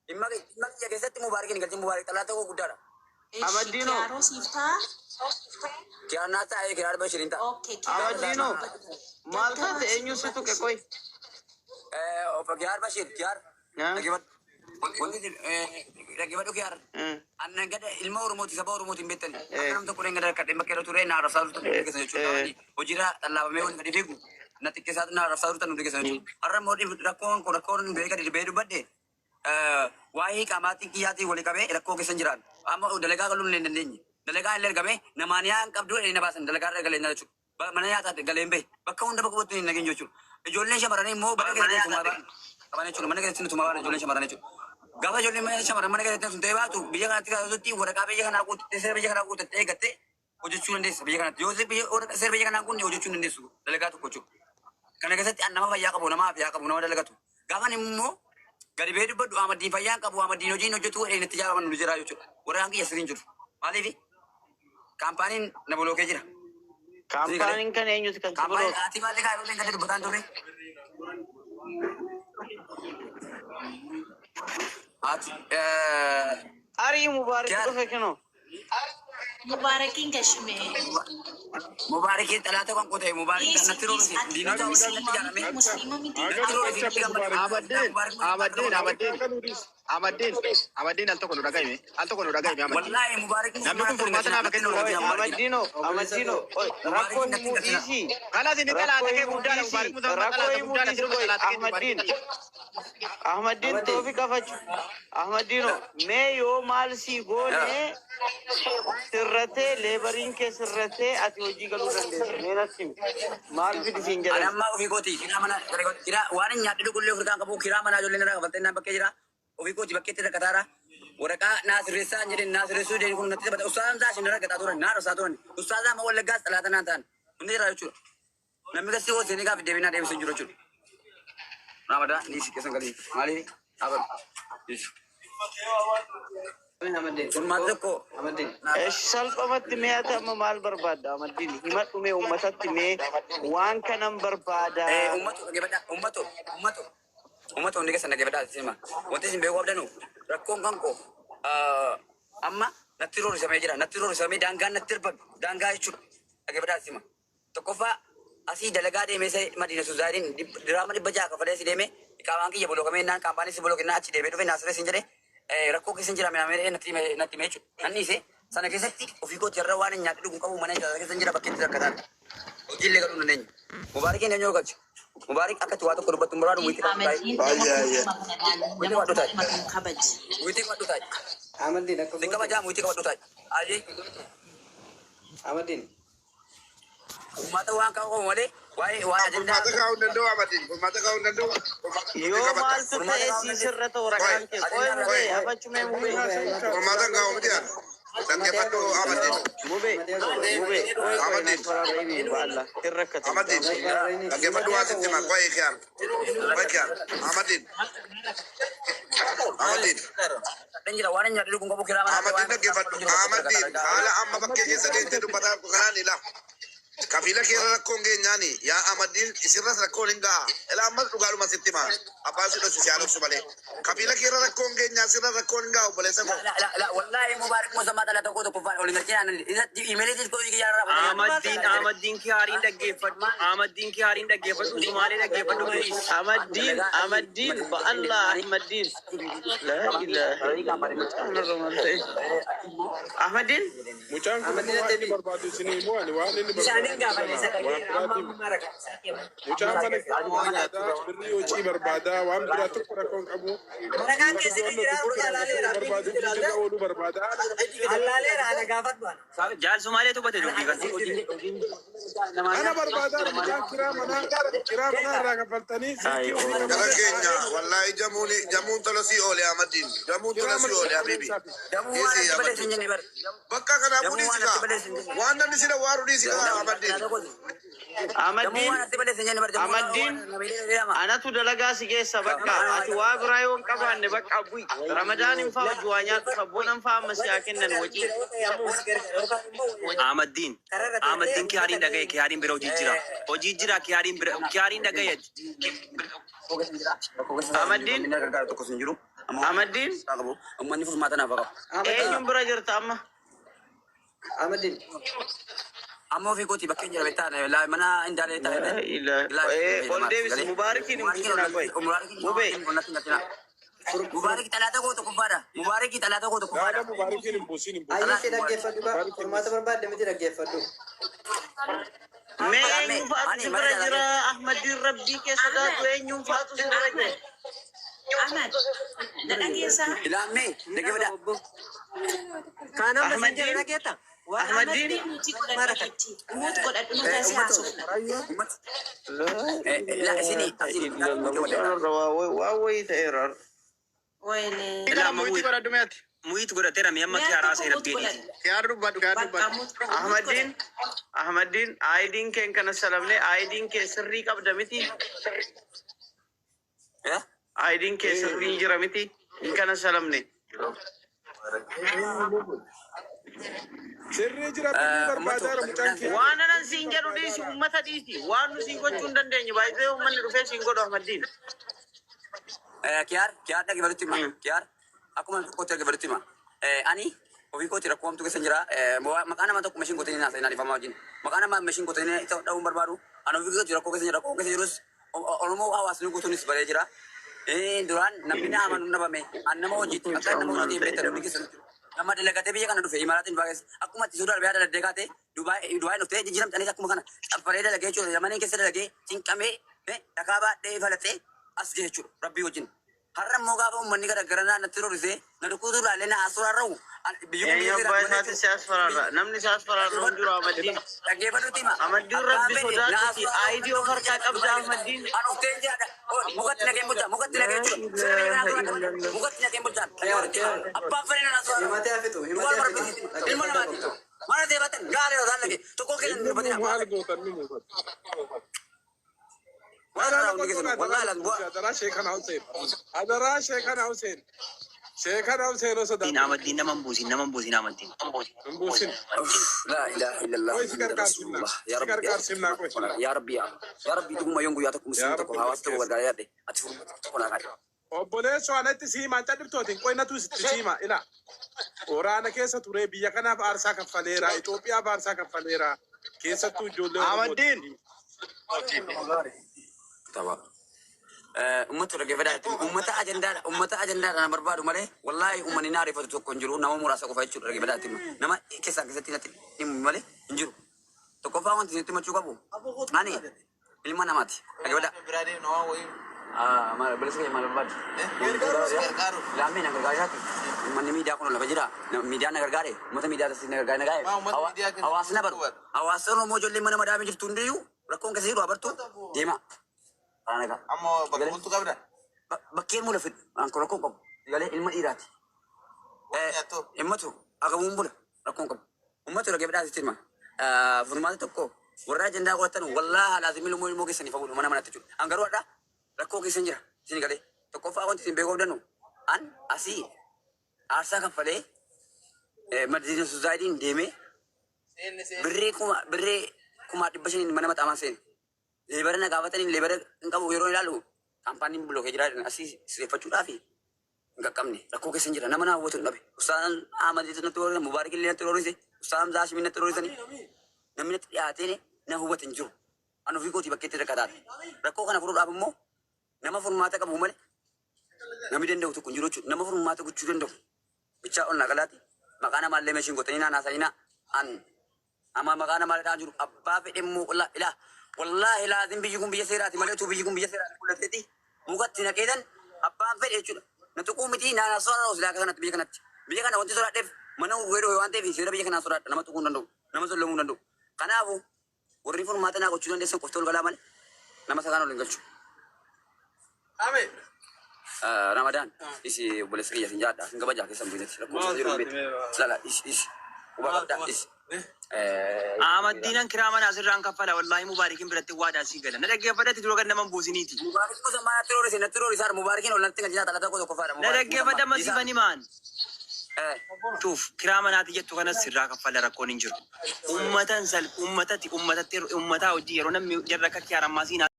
Dhimma kiyya keessatti Mubaarik hin galchin. Mubaarik xalaa ta'uu guddaadha. Eshi Abaddiinoo. kiyaaroo siif ta'a. Kiyaar naa ta'a, kiyaar Bashirin ta'a. Okay, kiyaaroo siif Abaddiinoo. ta'a. Maal taate, Gaggabaa eenyu si tuqe qoy? Kiyaar Bashir, Kiyaar. Dhaggeeffadhu. Wanti dhaggeeffadhu Kiyaar. Annan gada ilma Oromooti, saba Oromooti hin beektani. Akka nam tokko gada rakkadhee bakka irra ture na arrabsaa turtan hundi keessan jechuudha. Hojiirra xallaafamee waliin gadi fiigu na xiqqeessaa na arrabsaa turtan hundi keessan jechuudha. Har'a immoo rakkoon kun rakkoon beeka dibee dubbadhe waa'ee qaamaatiin kiyyaatiin walii qabee rakkoo keessan jiraan. Amma dalagaa galuu hin dandeenye. Dalagaa illee ergame namaan yaa hin qabdu na baasan dalagaa irra galee jechuudha. Mana nyaataatti galee hin bahe. Bakka hunda bakka bu'uutti hin nageenye jechuudha. Ijoolleen shamarranii immoo mana keessatti tumaa ba'an qaban jechuudha. Mana keessatti tumaa ba'an ijoolleen shamarranii jechuudha. Gaafa ijoolleen mana shamarran mana keessatti sun ta'ee baatu biyya kanatti kaasutti waraqaa biyya kanaa guuttattee, seera biyya kanaa guuttattee eeggattee hojjechuu dandeessa biyya kanatti. Yoo seera biyya kanaa guunne hojjechuu hin dandeessu dalagaa tokko jechuudha. Kana keessatti an nama fayyaa qabu, nama fayyaa qabu, nama dalagatu. Gaafan immoo gadi ba'ee dubbadhu Ahmaddiin fayyaan qabu, Ahmaddiin hojiin hojjetu inni itti ijaaraman nu jira jechuudha. Waraqaan kiyya sirriin jiru. Maaliif kaampaaniin na bolookee jira. Kaampaaniin kan eenyuti kan si Kaampaaniin bolooke? ati maal kaayuu gadi dubbataan turre? Ati Arii Mubaarik Kiyaar. dhufe kinoo. Mubaarakiin gashime. Mubaarikiin xalaata kan qotee Mubaarik Dhiisi natti dhiisi roobise ati diinota nama waliin natti musliima ijaarame miti, musliima miti. Natti roobise natti gammade. Abaddiin, Abaddiin, Abaddiin, Abaddiin, Abaddiin, al tokko nu dhagahime, al tokko nu dhagahime Abaddiin. Wallaahi Mubaarik Namni kun furmaata naaf kennu Oi dhagahime. Abaddiinoo, Abaddiinoo, oi rakkoo Mubaarikiin natti himuu galchina. dhiisii. Kalas inni Rakkoo xalaata kee himuu guddaadha, dhiisii. Mubaarik Musammaa Rakkoo xalaata himuu guddaadha, dhiisi sirba qoy xalaata keeti Mubaarik. Ahmaddiin. Ahmaddiin toofi qafachu. Ahmaddiinoo, mee yoo maal sii goone sirratee, leebariin kee sirratee ati hojii galuu dandeessa? Mee natti himi. Maal fidi siin Ani jedhan? amma ofii kooti kiraa mana kiraa waan hin nyaadhe dhugullee ofirraa qabu, kiraa manaa ijoolleen irraa kafaltee naan bakkee jira. Ofii kooti bakkeetti rakkataara. Waraqaa naa sirreessaa hin jedhin, naa sirreessuu jedhin kun natti taphata. Ustaazaan isaa isin rakkataa turan, naa dhoksaa turan. Ustaazaa amma Wallaggaas xalaata naan ta'an. Hundi jira jechuudha. Namni gasii hoo seenee gaafa deebinaa deebisuu hin jiru jechuudha. Raamadaa ni si keessan galii. Maaliif dhaabatu? Furmaata tokko. Esh, salphumatti mee ati amma maal barbaadda Ahmaddiin? Himadhu mee uummatatti, mee waan kanan barbaada. Ummatu dhaggeeffadhaa. Ummatu, ummatu, ummatu, hundi keessan dhaggeeffadhaa isin. Wanti isin beekuu qabdanu rakkoon kan koo amma natti roorrisamee jira. Natti roorrisamee daangaan natti darbame. Daangaa jechuudha. Dhaggeeffadhaa isin. Tokkoffaa asii dalagaa deemee isa Madiina Suzaariin diraama 600 kafalee asii deemee iqaamaan kiyya bolookamee naan kaampaanii si bolooke achi deemee dhufe naasiree sin jedhee rakkoo keessa jira minamee natti hime jechuudha. Nan dhiise sana keessatti ofii kooti irra waan hin nyaadhe dhugu qabu, mana ijaarsa keessa jira, bakkeetti rakkataan. Hojiillee galuu hin dandeenye. Mubaarikiin eenyu galchu? Mubaarik akka itti waa tokko dubbattu hin barbaadu, wiitii qabdu taa'e. Ahmaddiin nama Baay'ee. kuma kana laal Wiitii nama qabadhu taa'e. kuma kan kabaji. Wiitii qabadhu taa'e. Ahmaddiin akka Sin goote. kabajaa, wiitii qabadhu taa'e. Ayyee. Ahmaddiin. Uummata waan qabu malee waa'ee waan ajandaa. Furmaata kaa'uu hin danda'u Ahmaddiin. Furmaata kaa'uu hin danda'u. Furmaata Yoo qabata. maaltu Furmaata ta'e kaa'uu sii hin sirrata waraqaan kee? Qoy Ajandaa mubee Qoy. hafachuu mee mubee. Furmaata hin kaa'u miti yaada. Dhaggeeffadhu Ahmaddiin. Mubee, mubee, qoy qoy Ahmaddiin. naaf waraabaa ba'alla hin rakkate. Ahmaddiin. Dhaggeeffadhu waan sitti hima. Qoy kiyaar. Qoy kiyaar. Ahmaddiin. Ahmaddiin. Dan jira waan hin nyaadhe dhugu qabu, kiraa manaa Ahmaddiin dhaggeeffadhu. Ahmaddiin haala amma bakkee keessa deemtee dubbataa jirtu kanaan ila. Kafiila keerra rakkoon geenyaani yaa Ahmaddiin, isirras rakkoon hin ga'a. Ila ammas dhugaadhuma sitti hima. Abbaan si dhossu si haa malee. Kafiila keerra rakkoon geenyaa sirra rakkoon hin ga'a, obboleessa koo. La la la, wallahi Mubaarik Musammaa dhala tokko tokkoffaan olin galchee aanan isa imeelii koo kiyyaarraa. Ahmaddiin, Ahmaddiin kiyaariin dhaggeeffadhu. Ahmaddiin kiyaariin dhaggeeffadhu. Sumaalee dhaggeeffadhu please. Ahmaddiin, Ahmaddiin, ba'alla Ahmaddiin. Laa ilaaha illallah. Mucaan irra maal ta'e? Ahmaddiin. Mucaan kun immoo waan inni barbaadu isin himu, ani waan inni barbaadu waan biraatiif. Mucaan mana barbaadaa, birrii hojii barbaadaa, waan biraa tokko rakkoon qabu. Barbaadu hojiirra ooluu barbaadaa. Jaal Sumaalee tubbate dubbii kana. Ana barbaadaa mucaan kiraa manaa irraa kaffaltanii Ay, silkii ofii Gara qabatee keenya wallahi jamuun jamuun tola sii oole Ahmaddiin. Jamuun tola kiraa sii mana oole habibi. Damuu waan Dhiisii natti balleessu hin Ahmaddiin. jenne bar. Bakka kanaafuu Damuu dhiisi waan natti kaa. balleessu hin jenne. Waan namni si dhawaaru dhiisi kaa Ahmaddiin. Damuu Ahmaddiin. waan natti balleessu hin jenne bar. Damuu Ahmaddiin. waan Anatu dalagaa si geessa bakka ati waa biraa yoo hin qabaanne bakka bu'i. Ramadaan hin faa hojii waa nyaatu sabboonan faa amma si haa kennan wacii. Ahmaddiin. Ahmaddiin kiyaariin dhagaye, kiyaariin bira hojii jira. Hojii jira kiyaariin bira, kiyaariin dhagaye. Ahmaddiin. Tokko hin jiru. Ahmaddiin Qabu. Uummanni furmaata naaf qabu. eenyuun bira jirta amma? Ahmaddiin. Amma ofii kooti bakkeen jira beektaa mana indaalee Laa ilaaha. Ol deebisi Mubaarakiin hin buusinaa qoy. Mubee. Mubaarik xalaata koo tokkoffaadha. Mubaarik xalaata koo Laala tokkoffaadha. Mubaarakiin hin buusin hin buusin. Ayyee dhaggeeffadhu gaa. Furmaata barbaadde miti dhaggeeffadhu. Mee eenyu fa'aatu si bira jira? Ahmaddiin rabbii kee sodaatu eenyuun fa'aatu si bira jira? Ahmad, na dhageessaa? Ilaammee dhaggeeffadha. Ahmaddiin Ahmaddiin Ahmaddiin mute godhadhu jechi. Mute godhadhu nuti asii haasofna. Laa isin asiin Waa wayii ta'eera. Wayne. Kana mute godhadhu meeti. Mute godhateera mi amma Mee kiyaaraa tokko seera mute beeniiti. godhadhu. Kiyaar dubbadhu kiyaar Bakka dubbadhu. mute mute Ahmaddiin godhadhu. Ahmaddiin aayidiin keen kana salamne aayidiin kee sirrii qabda miti. Aayidiin kee sirrii jira miti. Hin kana salamne. Sirrii jira birrii barbaadaa mucaan kee. Waan anan siin jedhu dhiisi uummata dhiisi. Waan nu siin gochuu hin dandeenye baay'ee uummanni dhufee siin godhu Ahmaddiin. Kiyaar kiyaar dhaggeeffatutti hima. Kiyaar akkuma tokkotti dhaggeeffatutti hima. Ani ofii kooti rakkoo hamtuu keessa jira. Maqaa nama tokko mashiin gootanii naasa'in adifamaa wajjin. Maqaa nama mashiin gootanii dha'uun barbaadu. Ani ofii kooti rakkoo keessa jira. Rakkoo keessa jirus Oromoo hawaasni guutuunis baree jira. Duraan namni na amanu dhabame. An nama hojiitti akka nama hojii beektan hundi keessa nama dalagatee biyya kana dhufe imalaatiin dhufaa keessa akkuma itti Suudi Arabiyaa daladdee kaatee Dubaay Dubaay dhuftee jijjiiramtaniis akkuma kana xaffaree dalagee jechuudha. Yamanii keessa dalagee cinqamee dhakaa baadhee falaxee as gahe jechuudha rabbii wajjin. Har'a immoo gaafa uummanni gara garanaa natti rorisee na dhukkubuu ilaalee na asuraarra'u biyyi kun Eenyu biyya abbaa seeraati malee isaati si asfaraarra. Namni si asfaraarra hin jiru Ahmaddiin. Dhaggeeffadhutti hima. Ahmaddiin Abbaan rabbi fedhe na sodaatuti. asuraarra'u Aayidii of harkaa qabda Ahmaddiin. An uftee jiraadha. Mukatti naqeen bulchaa. Mukatti naqee jechuudha. Seera biyya kanaa asuraarra. Mukatti naqeen bulchaa. Dhaggeeffadhutti hima. Abbaan fedhe na asuraarra'u. Himatee hafitu. Dhugaa Himatee rabbi hafitu. ilma namaati. Mana deebatan gaarii yoo lage tokko keessa hin dubbatina. Maal gootan ni muufatu. Waan irraa hundi keessanuu. Wallaahi laal bu'aa. Adaraa Sheekana Hussein. Adaraa Sheekana Hussein. Sheekana Hussein osoo Ahmaddiin Ahmaddiin nama hin buusin nama hin buusin Ahmaddiin. hin buusin. Laa ilaaha illallah Qoy si Muhammad gargaarsimna. Rasulullah. Yaa Si Rabbi yaa gargaarsimna qoy. yaa Rabbi yaa yaa Rabbi dhuguma yoon guyyaa tokko Yaa musliima tokko Rabbi hawaasa tokko milkeessi. gargaaree yaadde ati furmaata tokko naa kaadhi. Obboleessoo anatti si himaa cadhibtootiin qoy natu sitti si hima ila. Waraana keessa ture biyya kanaaf aarsaa kaffaleera. Itoophiyaaf aarsaa kaffaleera. Keessattuu ijoollee Ahmaddiin. Taba. Uummata dhaggeeffadhaa uummata ajandaadha uummata ajandaadha na barbaadu malee wallaahi uummanni na ariifatu tokko hin jiru nama muraasa qofa jechuudha dhaggeeffadhaa itti hima. Nama keessaan keessatti natti himu malee hin jiru. Tokkoffaa wanti isinitti himachuu qabu ani ilma namaati dhaggeeffadhaa. Maal obboleessa keenya maal barbaaddu? Laammee na gargaaraati. Uummanni miidiyaa kun lafa jira. Miidiyaan na gargaare. Uummata miidiyaa na gargaare na gaa'e. Hawaasni na baru. Hawaasni Oromoo ijoollee mana madaamii jirtu hundiyyuu rakkoon keessa jiru abartu deema. Karaa nagaa. Amma bakka bultu qabda. Bakkee mula fidhu. An rakkoon qabu. Galee ilma dhiiraati. Himmatu agamuun bula rakkoon qabu. Ummatu dhaggeeffadhaa sitti hima. Furmaata tokko warra ajandaa godhatan wallaahi laazimii ilmoo ilmoo keessanii faguudha mana manatti jechuudha. An garuu hadha rakkoo keessan jira isin galee tokkoffaa wanti isin beekuu qabdanu an asii aarsaa kaffalee madiina suzaayidiin deemee birrii 500,000 mana maxaamaa seene. Leebara na gaafatanii leebara hin qabu yeroo ilaalu kaampaaniin blockee jira asii sirreeffachuudhaaf hin qaqqabne rakkoo keessa hin jira nama na hawwatu hin dhabe. Ustaan Ahmad natti roorrise Mubaarik illee natti roorrise Ustaan Hamzaa Hashimii natti roorrisanii namni natti dhiyaatee na hubate hin jiru. An ofii kootii bakkeetti rakkataadha. Rakkoo kana furuudhaaf immoo nama furmaata qabu malee namni danda'u tokko hin jiru jechuudha. Nama furmaata gochuu danda'u. Bichaa ol naqalaati. Maqaa namaallee meeshiin gootanii naan haasa'inaa. An amma maqaa namaa dhaan jiru abbaa fedhe immoo ilaa wallaahi laazim biyyi kun biyya seeraati malee utuu biyyi kun biyya seeraati mul'ateeti mukatti naqeetan abbaan fedhe jechuudha. Na tuquu miti naan soraa silaa akka kanatti biyya kanatti. Biyya kana wanti sodaadheef mana gurguree waan ta'eef seera biyya kanaa sodaadha nama tuquu hin danda'u nama solomuu hin danda'u. Kanaafuu warri furmaata naa gochuu dandeessan qofti ol galaa malee nama sakaan ol hin galchu. Ramadaan isi obboleessa kiyya sin jaadha sin kabajaa keessan bu'inetti rakkoo keessa jiru hin beektu. Lala is is quba qabda is. Ahmaddiinan kiraa mana asirraan kaffala wallaahi Mubaarikin biratti waadaa sii gala. Na dhaggeeffadhatti dura gad nama hin buusiniiti. Mubaarikin gosa maa natti roorise natti roorisaadha Mubaarikin ol natti galchinaa xalataa koo tokkoffaadha. Na dhaggeeffadha masiifan himaan. Tuuf kiraa manaati jettu kanas sirraa kaffala rakkoon hin jiru. Ummatan sal ummatatti ummatatti ummataa hojii yeroo namni jarra akka kiyaarammaa siinaa.